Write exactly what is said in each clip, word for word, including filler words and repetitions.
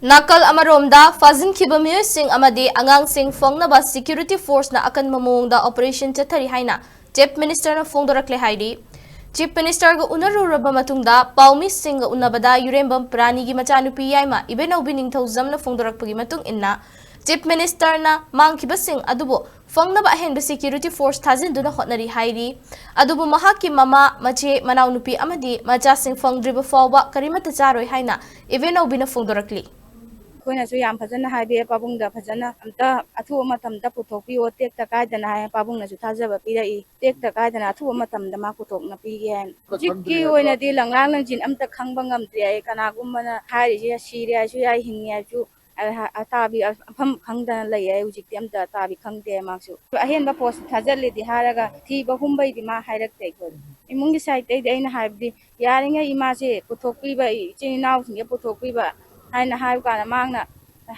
ꯅꯥꯀꯜ ꯑꯃꯔꯣꯝꯗ, ꯐꯥꯖꯤꯟꯈꯤꯕ ꯃꯤꯑꯣꯏꯁꯤꯡ ꯑꯃꯗꯤ ꯑꯉꯥꯡꯁꯤꯡ ꯐꯪꯅꯕ security forceꯅ ꯑꯀꯟꯕ ꯃꯑꯣꯡꯗ operation ꯆꯠꯊꯔꯤ ꯍꯥꯏꯅ Chief Ministerꯅ ꯐꯣꯡꯗꯣꯔꯛꯂꯦ ꯍꯥꯏꯔꯤ꯫ Chief Ministerꯒ ꯎꯅꯔꯨꯔꯕ ꯃꯇꯨꯡꯗ ꯄꯥꯎꯃꯤꯁꯤꯡꯒ ꯎꯅꯕꯗ ꯌꯨꯔꯦꯝꯕꯝ ꯄ꯭ꯔꯥꯅꯤꯒꯤ ꯃꯆꯥꯅꯨꯄꯤ ꯌꯥꯏꯃ ꯏꯕꯦꯟꯅꯧꯕꯤ ꯅꯤꯡꯊꯧꯖꯝꯅ ꯐꯣꯡꯗꯣꯔꯛꯄꯒꯤ ꯃꯇꯨꯡ ꯏꯟꯅ, Chief Ministerꯅ ꯃꯥꯡꯈꯤꯕꯁꯤꯡ ꯑꯗꯨꯕꯨ ꯐꯪꯅꯕ ꯑꯍꯦꯟꯕ security force ꯊꯥꯖꯤꯟꯗꯨꯅ ꯍꯣꯠꯅꯔꯤ ꯍꯥꯏꯔꯤ꯫ ꯑꯗꯨꯕꯨ ꯃꯍꯥꯛꯀꯤ ꯃꯃꯥ, ꯃꯆꯦ, ꯃꯅꯥꯎꯅꯨꯄꯤ ꯑꯃꯗꯤ ꯃꯆꯥꯁꯤꯡ ꯐꯪꯗ꯭ꯔꯤꯕ ꯐꯥꯎꯕ ꯀꯔꯤꯃꯠꯇ ꯆꯥꯔꯣꯏ ꯍꯥꯏꯅ ꯏꯕꯦꯟꯅꯧꯕꯤꯅ ꯐꯣꯡꯗꯣꯔꯛꯂꯤ꯫ ꯑꯩꯈꯣꯏꯅꯁꯨ ꯌꯥꯝ ꯐꯖꯅ ꯍꯥꯏꯕꯤꯌꯦ ꯄꯥꯕꯨꯡꯗ, ꯐꯖꯅ ꯑꯝꯇ ꯑꯊꯨꯕ ꯃꯇꯝꯗ ꯄꯨꯊꯣꯛꯄꯤꯌꯣ, ꯇꯦꯛꯇ ꯀꯥꯏꯗꯅ ꯍꯥꯏ꯫ ꯄꯥꯕꯨꯡꯅꯁꯨ ꯊꯥꯖꯕ ꯄꯤꯔꯛꯏ, ꯇꯦꯛꯇ ꯀꯥꯏꯗꯅ ꯑꯊꯨꯕ ꯃꯇꯝꯗ ꯃꯥ ꯄꯨꯊꯣꯛꯅ ꯄꯤꯒꯦ ꯍꯥꯏꯅ꯫ ꯍꯧꯖꯤꯛꯀꯤ ꯑꯣꯏꯅꯗꯤ ꯂꯪꯂꯥꯡ ꯂꯪꯖꯤꯟ ꯑꯝꯇ ꯈꯪꯕ ꯉꯝꯗ꯭ꯔꯤ ꯍꯥꯏ꯫ ꯀꯅꯥꯒꯨꯝꯕꯅ ꯍꯥꯏꯔꯤꯁꯦ ꯁꯤꯔꯦ ꯍꯥꯏꯁꯨ ꯌꯥꯏ, ꯍꯤꯡꯉꯦ ꯍꯥꯏꯁꯨ ꯑ-, ꯑꯇꯥꯕꯤ ꯑꯐꯝ ꯈꯪꯗꯅ ꯂꯩ ꯍꯥꯏ꯫ ꯍꯧꯖꯤꯛꯇꯤ ꯑꯝꯇ ꯑꯇꯥꯕꯤ ꯈꯪꯗꯦ ꯃꯥꯁꯨ꯫ ꯑꯍꯦꯟꯕ force ꯊꯥꯖꯤꯜꯂꯤꯗꯤ ꯍꯥꯏꯔꯒ ꯊꯤꯕ ꯍꯨꯝꯕꯩꯗꯤ ꯃꯥ ꯍꯥꯏꯔꯛꯇꯦ꯫ ꯑꯩꯈꯣꯏ ꯏꯃꯨꯡꯒꯤ sideꯇꯩꯗꯤ ꯑꯩꯅ ꯍꯥꯏꯕꯗꯤ ꯌꯥꯔꯤꯉꯩ ꯏꯃꯥꯁꯦ ꯄꯨꯊꯣꯛꯄꯤꯕ, ꯏꯆꯤꯟ ꯏꯅꯥꯎꯁꯤꯡꯁꯦ ꯄꯨꯊꯣꯛꯄꯤꯕ ꯍꯥꯏꯅ ꯍꯥꯏꯕ ꯀꯥꯟꯗ ꯃꯥꯅ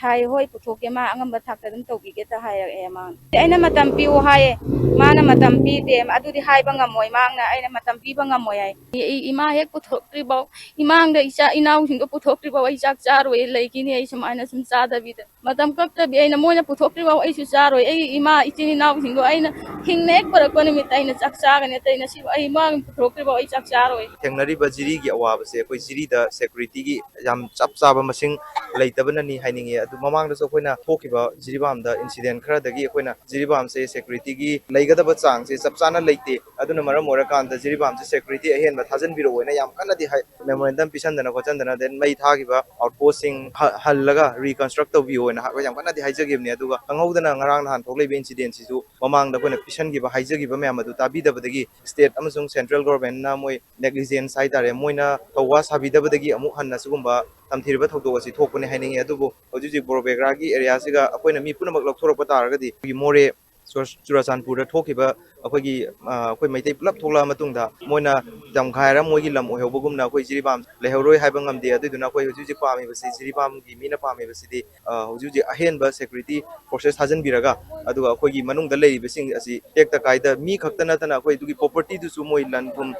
ꯍꯥꯏ, "ꯍꯣꯏ, ꯄꯨꯊꯣꯛꯀꯦ, ꯃꯥ ꯑꯉꯝꯕ ꯊꯥꯛꯇ ꯑꯗꯨꯝ ꯇꯧꯕꯤꯒꯦ" ꯇ ꯍꯥꯏꯔꯛꯑꯦ꯫ ꯃꯥꯅ, "ꯑꯩꯅ ꯃꯇꯝ ꯄꯤꯌꯨ" ꯍꯥꯏꯌꯦ, ꯃꯥꯅ ꯃꯇꯝ ꯄꯤꯗꯦ, "ꯑꯗꯨꯗꯤ ꯍꯥꯏꯕ ꯉꯝꯃꯣꯏ", ꯃꯥꯅ, "ꯑꯩꯅ ꯃꯇꯝ ꯄꯤꯕ ꯉꯝꯃꯣꯏ" ꯍꯥꯏ꯫ "ꯑꯩ ꯏꯃꯥ ꯍꯦꯛ ꯄꯨꯊꯣꯛꯇ꯭ꯔꯤꯐꯥꯎ, ꯏꯃꯥꯡꯗ ꯏꯆꯥ ꯏꯅꯥꯎꯁꯤꯡꯗꯣ ꯄꯨꯊꯣꯛꯇ꯭ꯔꯤꯐꯥꯎ ꯑꯩ ꯆꯥꯛ ꯆꯥꯔꯣꯏ, ꯂꯩꯈꯤꯅꯤ ꯑꯩ ꯁꯨꯃꯥꯏꯅ ꯁꯨꯝ ꯆꯥꯗꯕꯤꯗ꯫ ꯃꯇꯝ ꯀꯛꯇꯕꯤ ꯑꯩꯅ ꯃꯣꯏꯅ ꯄꯨꯊꯣꯛꯇ꯭ꯔꯤꯐꯥꯎ ꯑꯩꯁꯨ ꯆꯥꯔꯣꯏ, ꯑꯩ ꯏꯃꯥ ꯏꯆꯤꯟ ꯏꯅꯥꯎꯁꯤꯡꯗꯣ ꯑꯩꯅ ꯍꯤꯡꯅ ꯍꯦꯛ ꯄꯨꯔꯛꯄ ꯅꯨꯃꯤꯠꯇ ꯑꯩꯅ ꯆꯥꯛ ꯆꯥꯒꯅꯤ, ꯑꯇꯩ ꯉꯁꯤ ꯑꯩ ꯏꯃꯥ ꯄꯨꯊꯣꯛꯇ꯭ꯔꯤꯐꯥꯎ ꯑꯩ ꯆꯥꯛ ꯆꯥꯔꯣꯏ"꯫ ꯊꯦꯡꯅꯔꯤꯕ ꯖꯤꯔꯤꯒꯤ ꯑꯋꯥꯕꯁꯦ ꯑꯩꯈꯣꯏ ꯖꯤꯔꯤꯗ securityꯒꯤ ꯌꯥꯝ ꯆꯞ ꯆꯥꯕ ꯃꯁꯤꯡ ꯂꯩꯇꯕꯅꯅꯤ ꯍꯥꯏꯅꯤꯡꯉꯤ꯫ ꯑꯗꯨ ꯃꯃꯥꯡꯗꯁꯨ ꯑꯩꯈꯣꯏꯅ ꯊꯣꯛꯈꯤꯕ ꯖꯤꯔꯤꯕꯥꯝꯗ incident ꯈꯔꯗꯒꯤ ꯑꯩꯈꯣꯏꯅ ꯖꯤꯔꯤꯕꯥꯝꯁꯦ securityꯒꯤ ꯂꯩꯒꯗꯕ ꯆꯥꯡꯁꯦ ꯆꯞ ꯆꯥꯅ ꯂꯩꯇꯦ꯫ ꯑꯗꯨꯅ ꯃꯔꯝ ꯑꯣꯏꯔꯀꯥꯟꯗ ꯖꯤꯔꯤꯕꯥꯝꯁꯦ security ꯑꯍꯦꯟꯕ ꯊꯥꯖꯤꯟꯕꯤꯔꯛꯑꯣꯅ ꯌꯥꯝ ꯀꯟꯅꯗꯤ ꯍꯥꯏ꯫ Memorandum ꯄꯤꯁꯟꯗꯅ ꯈꯣꯠꯆꯟꯗꯅ, then ꯃꯩ ꯊꯥꯈꯤꯕ outpostꯁꯤꯡ ꯍ-, ꯍꯜꯂꯒ reconstruct ꯇꯧꯕꯤꯌꯣꯅ ꯍꯥꯏ-, ꯌꯥꯝ ꯀꯟꯅꯗꯤ ꯍꯥꯏꯖꯈꯤꯕꯅꯦ꯫ ꯑꯗꯨꯒ ꯈꯪꯍꯧꯗꯅ ꯉꯔꯥꯡ ꯅꯍꯥꯟ ꯊꯣꯛꯂꯛꯏꯕ incidentꯁꯤꯁꯨ ꯃꯃꯥꯡꯗ ꯑꯩꯈꯣꯏꯅ ꯄꯤꯁꯟꯈꯤꯕ, ꯍꯥꯏꯖꯈꯤꯕ ꯃꯌꯥꯝ ꯑꯗꯨ ꯇꯥꯕꯤꯗꯕꯗꯒꯤ state ꯑꯃꯁꯨꯡ central governmentꯅ ꯃꯣꯏ negligence ꯍꯥꯏꯇꯥꯔꯦ, ꯃꯣꯏꯅ ꯊꯧꯋꯥ ꯁꯥꯕꯤꯗꯕꯗꯒꯤ ꯑꯃꯨꯛ ꯍꯟꯅ ꯁꯤꯒꯨꯝꯕ ꯇꯝꯊꯤꯔꯕ ꯊꯧꯗꯣꯛ ꯑꯁꯤ ꯊꯣꯛꯄꯅꯤ ꯍꯥꯏꯅꯤꯡꯉꯤ꯫ ꯑꯗꯨꯕꯨ ꯍꯧꯖꯤꯛ ꯍꯧꯖꯤꯛ ꯕꯣꯔꯣꯕꯦꯒ꯭ꯔꯥꯒꯤ areaꯁꯤꯒ ꯑꯩꯈꯣꯏꯅ ꯃꯤ ꯄꯨꯝꯅꯃꯛ ꯂꯧꯊꯣꯔꯛꯄ ꯇꯥꯔꯒꯗꯤ ꯑꯩꯈꯣꯏꯒꯤ ꯃꯣꯔꯦ, ꯆꯨꯔ-, ꯆꯨꯔꯥꯆꯥꯟꯄꯨꯔꯗ ꯊꯣꯛꯈꯤꯕ ꯑꯩꯈꯣꯏꯒꯤ, ꯑ, ꯑꯩꯈꯣꯏ ꯃꯩꯇꯩ ꯄꯨꯂꯞ ꯊꯣꯛꯂꯛꯑ ꯃꯇꯨꯡꯗ ꯃꯣꯏꯅ ꯇꯝꯈꯥꯏꯔ ꯃꯣꯏꯒꯤ ꯂꯝ ꯑꯣꯏꯍꯧꯕꯒꯨꯝꯅ ꯑꯩꯈꯣꯏ ꯖꯤꯔꯤꯕꯥꯝ ꯂꯩꯍꯧꯔꯣꯏ ꯍꯥꯏꯕ ꯉꯝꯗꯦ꯫ ꯑꯗꯨꯏꯗꯨꯅ ꯑꯩꯈꯣꯏ ꯍꯧꯖꯤꯛ ꯍꯧꯖꯤꯛ ꯄꯥꯝꯃꯤꯕꯁꯤ, ꯖꯤꯔꯤꯕꯥꯝꯒꯤ ꯃꯤꯅ ꯄꯥꯝꯃꯤꯕꯁꯤꯗꯤ, ꯑ, ꯍꯧꯖꯤꯛ ꯍꯧꯖꯤꯛ ꯑꯍꯦꯟꯕ security forces ꯊꯥꯖꯤꯟꯕꯤꯔꯒ, ꯑꯗꯨꯒ ꯑꯩꯈꯣꯏꯒꯤ ꯃꯅꯨꯡꯗ ꯂꯩꯔꯤꯕꯁꯤꯡ ꯑꯁꯤ ꯇꯦꯛꯇ ꯀꯥꯏꯗ ꯃꯤ ꯈꯛꯇ ꯅꯠꯇꯅ ꯑꯩꯈꯣꯏ ꯑꯗꯨꯒꯤ propertyꯗꯨꯁꯨ ꯃꯣꯏ ꯂꯟ ꯊꯨꯝ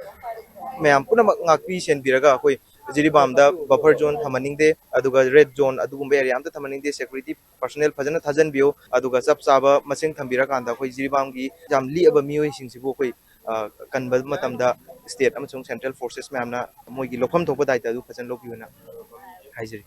ꯃꯌꯥꯝ ꯄꯨꯝꯅꯃꯛ ꯉꯥꯛꯄꯤ ꯁꯦꯟꯕꯤꯔꯒ ꯑꯩꯈꯣꯏ ꯖꯤꯔꯤꯕꯥꯝꯗ ꯕꯐꯔ ꯖꯣꯟ ꯊꯝꯍꯟꯅꯤꯡꯗꯦ, ꯑꯗꯨꯒ ꯔꯦꯗ ꯖꯣꯟ ꯑꯗꯨꯒꯨꯝꯕ ꯑꯦꯔꯤꯌꯥ ꯑꯝꯇ ꯊꯝꯍꯟꯅꯤꯡꯗꯦ꯫ ꯁꯦꯀ꯭ꯌꯨꯔꯤꯇꯤ ꯄꯔꯁꯣꯅꯦꯜ ꯐꯖꯅ ꯊꯥꯖꯟꯕꯤꯌꯨ, ꯑꯗꯨꯒ ꯆꯞ ꯆꯥꯕ ꯃꯁꯤꯡ ꯊꯝꯕꯤꯔꯀꯥꯟꯗ ꯑꯩꯈꯣꯏ ꯖꯤꯔꯤꯕꯥꯝꯒꯤ ꯌꯥꯝ ꯂꯤꯛꯑꯕ ꯃꯤꯑꯣꯏꯁꯤꯡꯁꯤꯕꯨ ꯑꯩꯈꯣꯏ, ꯑ, ꯀꯟꯕ ꯃꯇꯝꯗ ꯁ꯭ꯇꯦꯠ ꯑꯃꯁꯨꯡ ꯁꯦꯟꯇ꯭ꯔꯦꯜ ꯐꯣꯔꯁꯦꯁ ꯃꯌꯥꯝꯅ ꯃꯣꯏꯒꯤ ꯂꯧꯐꯝ ꯊꯣꯛꯄ ꯗꯥꯏꯇ ꯑꯗꯨ ꯐꯖꯅ ꯂꯧꯕꯤꯌꯨꯅ ꯍꯥꯏꯖꯔꯤ꯫